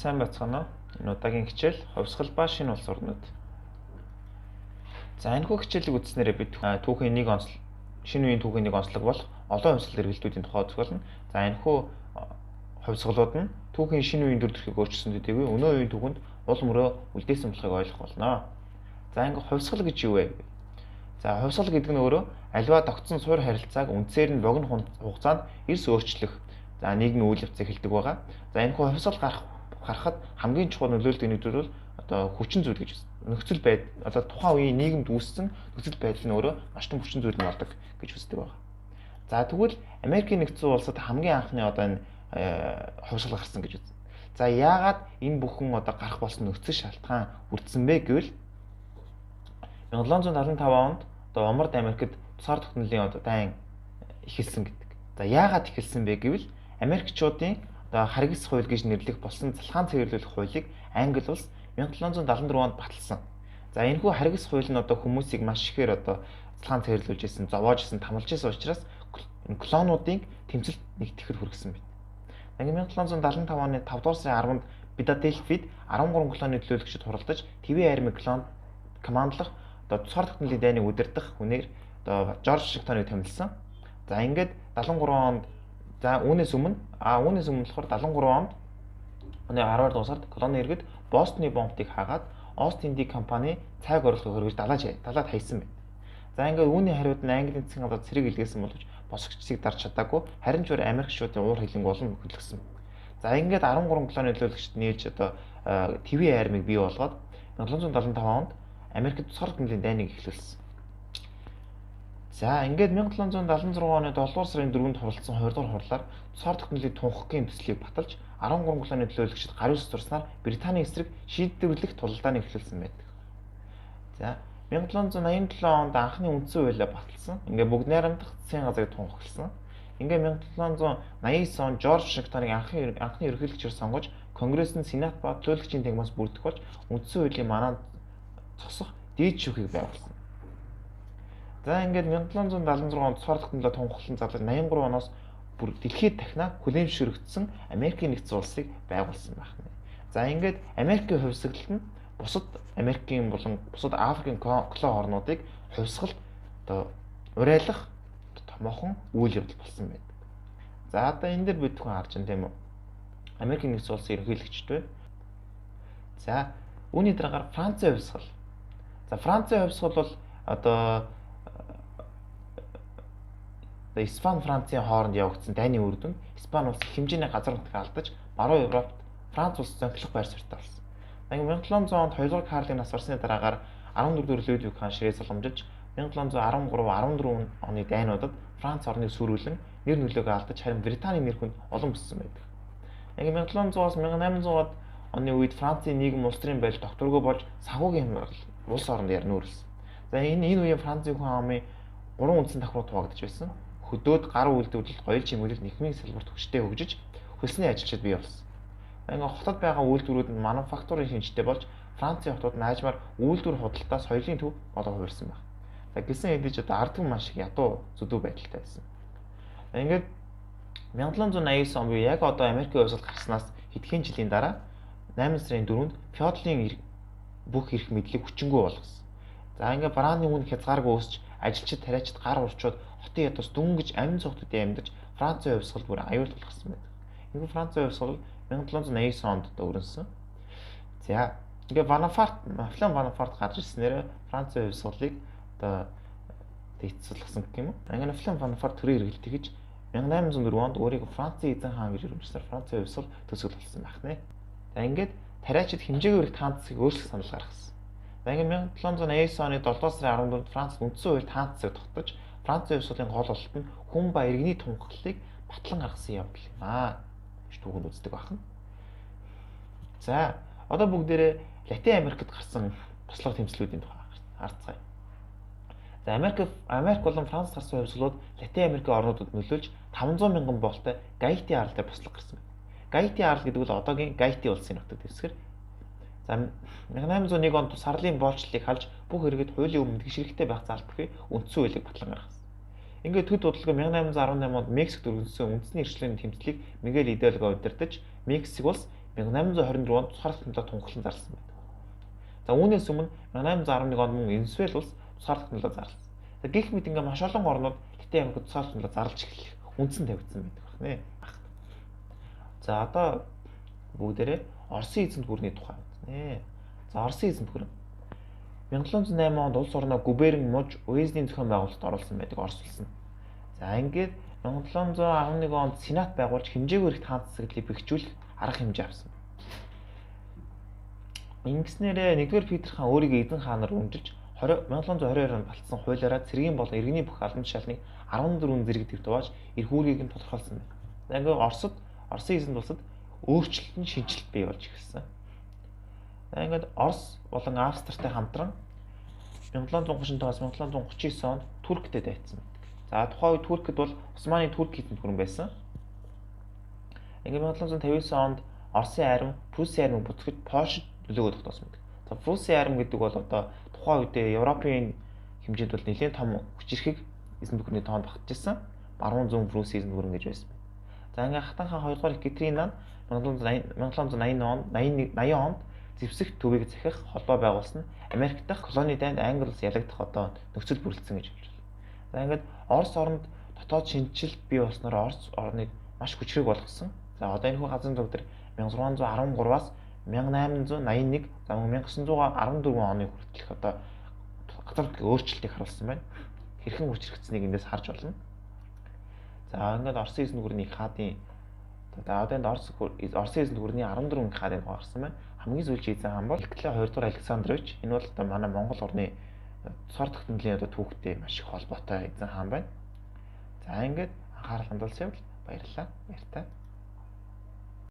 Сайн байцгаана уу? Энэ удаагийн хичээл хувьсгал ба шинэ улс орнууд. За энэхүү хичээлийг үзснээрээ бид түүхийн нэг онцлог, шинэ үеийн түүхийн нэг онцлог болох олон хувьсгал эргэлтүүдийн тухай үзэх болно. За энэхүү хувьсгалууд нь түүхийн шинэ үеийн дүр төрхийг өөрчилсөн төдийгүй өнөө үеийн түүхэнд уул мөрөө үлдээсэн болохыг ойлгох болно. За ингээ хувьсгал гэж юу вэ? За хувьсгал гэдэг нь өөрөө аливаа тогтсон суурь харилцааг үндсээр нь богино хугацаанд эрс өөрчлөх за нийгмийн үйл явцыг хэлдэг байгаа. За энэхүү хувьсгал гарахад хамгийн чухал нөлөөлдөг нэг зүйл бол одоо хүчин зүйл гэж нөхцөл байдал, одоо тухайн үеийн нийгэмд үүссэн нөхцөл байдал нь өөрөө маш том хүчин зүйл нь болдог гэж үздэг байгаа. За тэгвэл Америкийн нэгдсэн улсад хамгийн анхны одоо энэ хувьсгал гарсан гэж үзнэ. За яагаад энэ бүхэн одоо гарах болсон нөхцөл шалтгаан бүрдсэн бэ гэвэл 1775 онд одоо Умард Америкт тусгаар тогтнолын одоо дайн эхэлсэн гэдэг. За яагаад эхэлсэн бэ гэвэл Америкчуудын одоо харгас хууль гэж нэрлэх болсон залхаан цэвэрлүүлэх хуулийг Англи улс 1774 онд баталсан. За энэхүү харгас хууль нь одоо хүмүүсийг маш ихээр одоо залхаан цэвэрлүүлж исэн, зовоож исэн, тамалж исэн учраас колониудын тэмцэлт нэгтгэхэд хүргэсэн байна. Ингээ 1775 оны 5 дугаар сарын 10-нд Филадельфид 13 колони төлөөлөгчид хуралдаж Твийн армийн колони командлах одоо тусгаар тогтнолын дайныг удирдах хүнээр одоо Жорж Вашингтоныг томилсон. За ингээд 73 онд за үүнээс өмнө болохоор 73 онд оны 12 дугаар сард колони иргэд Бостны бомбыг хаагаад Ост Инди компани цайг орлогыг хөргөж далаад хайсан байна. За ингээд үүний хариуд нь Английн засгийн газар цэрэг илгээсэн боловч босгочдыг дарж чадаагүй, харин ч өөр Америкчуудын уур хилэнг улам хөдөлгсөн. За ингээд 13 колони төлөөлөгчд нийлж одоо Твийн армийг бий болгоод 1775 онд Америкт тусгаар тогтнолын дайныг эхлүүлсэн. За ингээд 1776 оны 7 дугаар сарын 4-нд хуралдсан 2 дугаар хурлаар тусгаар тогтнолыг тунхагийн төслийг баталж 13 колони төлөөлөгчид гар үс зурснаар Британий эсрэг шийдвэрлэх тулалдааныг эхлүүлсэн байдаг. За 1787 онд анхны үндсэн хуулиа баталсан. Ингээд бүгд найрамдах засгийн газрыг тунхагласан. Ингээд 1789 онд Жорж Вашингтоныг анхны ерөнхийлөгчөөр сонгож Конгресс нь Сенат ба төлөөлөгчийн танхимаас бүрдэх болж үндсэн хуулийн манаанд зогсох дээд шүүхийг байгуулсан. За ингээд 1776 онд тусгаар тогтнолоо тунхаглан зарлаж 83 оноос бүр дэлхийд дахина хүлээн зөвшөөрөгдсөн Америкийн нэгдсэн улсыг байгуулсан байх нь. За ингээд Америкийн хувьсгалт нь бусад Америкийн болон бусад Африкийн колони орнуудыг хувьсгалд одоо урайлах томоохон үйл явдал болсон байдаг. За одоо энэ дээр бид бүхэн харж байна тийм үү? Америкийн нэгдсэн улсын ерөнхийлөгчд байна. За үүний дараагаар Францын хувьсгал. За Францын хувьсгал бол одоо Испани Францын хооронд явагдсан дайны үр дүнд Испани улс их хэмжээний газар нутгаа алдаж баруун Европт Франц улс зөнхлөх байр суурьтай болсон. 1700 онд 2 дугаар Карлын нас барсны дараагаар 14 дугаар Людвиг хаан ширээ соломжилж 1713 14 оны дайнуудад Франц орныг сүрүүлэн нэр нөлөөгөө алдаж харин Британий нэр хүнд олон өссөн байдаг. Ингээ 1700-аас 1800-ад оны үед Францын нийгэм улс төрийн байдал тогтворгүй болж санхүүгийн хямрал улс оронд ярь нүүрлсэн. За энэ үеийн Францын хүн амын 3 үндсэн давхрууд хуваагдаж байсан. Хөдөөд гар үйлдвэрлэл, гоёл чимэглэл, нэхмийн салбарт хүчтэй хөгжиж хөлсний ажилчид бий болсон. Ингээ хотод байгаа үйлдвэрүүд нь мануфактурын шинжтэй болж Францын хотууд нь аажмаар үйлдвэр худалдаа соёлын төв болон хувирсан байна. За гисэн хэдий ч одоо ард түмэн маш их ядуу зүдүү байдалтай байсан. Ингээд 1789 он буюу яг одоо Америкийн хувьсгал гарснаас хэдхэн жилийн дараа 8 сарын 4-нд феодлын бүх эрх мэдлийг хүчингүй болгосон. За ингээд барааны үн хязгааргүй өсч ажилчид тариачид гар урчууд хотын ядуус дөнгөж амин цогтуудын амьдарч Францын хувьсгал бүр аюул болгосон байдаг. Ингээд Францын хувьсгал 1789 онд өрнөсөн. За ингээ Бонапарт, Наполеон Бонапарт гарч ирснээр Францын хувьсгалыг одоо эцэс болгосон гэх юм уу. Ингээ Наполеон Бонапарт төрийн эргэлт хийж 1804 онд өөрийг Францын эзэн хаан гэж өргөмжлөсөөр Францын хувьсгал төсгөл болсон байх нэ. За ингээд тариачид хэмжээгүй эрх хаан засгийг өөрчлөх санал гаргасан. За ингээд 1789 оны 7 дугаар сарын 14-нд Франц үндсэн хуульд хаан засаг тогтож Францын хувьсгалын гол бололт нь хүн ба иргэний тунхаглалыг батлан гаргасан явдал юм аа гэж түүхэнд үздэг байна. За одоо бүгдээрээ Латин Америкт гарсан туслах тэмцлүүдийн тухай харцгаая. За Америк болон Франц гарсан хувьсгалууд Латин Америкийн орнуудад нөлөөлж 500 мянган болтой Гаити арал дээр туслах гарсан байна. Гаити арал гэдэг нь одоогийн Гаити улсын нутаг дэвсгэр. За 1801 онд сарлын боолчлолыг халж бүх иргэд хуулийн өмнө тэгш хэрэгтэй байх заалт бүхий үндсэн хуулийг батлан гаргасан. Ингээд төд бодлого 1818 онд Мексикт өргөнсөн үндэсний эрхчлөөний тэмцлийг Мигель Идалго удирдах Мексик улс 1824 онд тусгаар тогтнолоо тунхаглан зарласан байдаг. За үүнээс өмнө 1811 онд мөн Венесуэл улс тусгаар тогтнолоо зарласан. За гэх мэт ингээ маш олон орнууд Латин Америкт тусгаар тогтнолоо зарлж эхлэх үндсэн тавигдсан байдаг байна. За одоо бүгдээрээ Оросын эзэнт гүрний тухай үзнэ. За Оросын эзэнт гүрэн 1708 онд улс орноо губерн муж уездийн зохион байгуулалтад оруулсан байдаг Орос улс нь. За ингээд 1711 онд сенат байгуулж хэмжээгүй эрхт хаан засаглалыг бэхжүүлэх арга хэмжээ авсан. Ингэснээрээ 1-р Питер хаан өөрийгөө эзэн хаанаар үнжилж 1722 онд балтсан хуулиараа цэргийн болон иргэний бүх албан тушаалныг 14 зэрэг дэвт хувааж эрх үүргийг нь тодорхойлсон байна. За ингээд Оросд Оросын эзэнт улсад өөрчлөлт нь шинэчлэлт бий болж эхэлсэн. За ингээд Орос болон Австртай хамтран 1735-аас 1739 онд Турктэй дайцсан байдаг. За тухайн үед Туркэд бол Османы Турк эзэнт гүрэн байсан. Ингээд 1759 онд Оросын арми Пруссийн армийг буцгаж Польшид нөлөөгөө тогтоосон байдаг. За Пруссийн арми гэдэг бол одоо тухайн үедээ Европын хэмжээнд бол нэлээд том хүч эрхийг эзэнт гүрний тоонд багтжсэн. Баруун зүүн Прусс эзэнт гүрэн гэж байсан. За ингээд Хатан хаан 2 дугаар Екатерина 1780 онд 80 онд зэвсэг төвийг захих холбоо байгуулсан. Америк дахь колони дайнд Англи улс ялагдах одоо нөхцөл бүрэлдсэн гэж хэлж байна. За ингээд Орос оронд дотоод шинэчлэлт бий болсноор Орос орныг маш хүчрэг болгосон. За одоо энэ хүү газрын зураг дээр 1613-аас 1881 за 1914 оны хүртэлх одоо газар нутгийн өөрчлөлтийг харуулсан байна. Хэрхэн хүчрэгдсэнийг эндээс харж болно. За ингээд Оросын эзэнт гүрний хаадын одоо энд Оросын эзэнт гүрний 14 хаадын тухай гарсан байна. Хамгийн сүүлийн эзэн хаан бол Николай 2 дугаар Александрович. Энэ бол одоо манай Монгол орны тусгаар тогтнолын одоо түүхтэй маш их холбоотой эзэн хаан байна. За ингээд анхаарал хандуулсан явдал баярлалаа. Баяртай.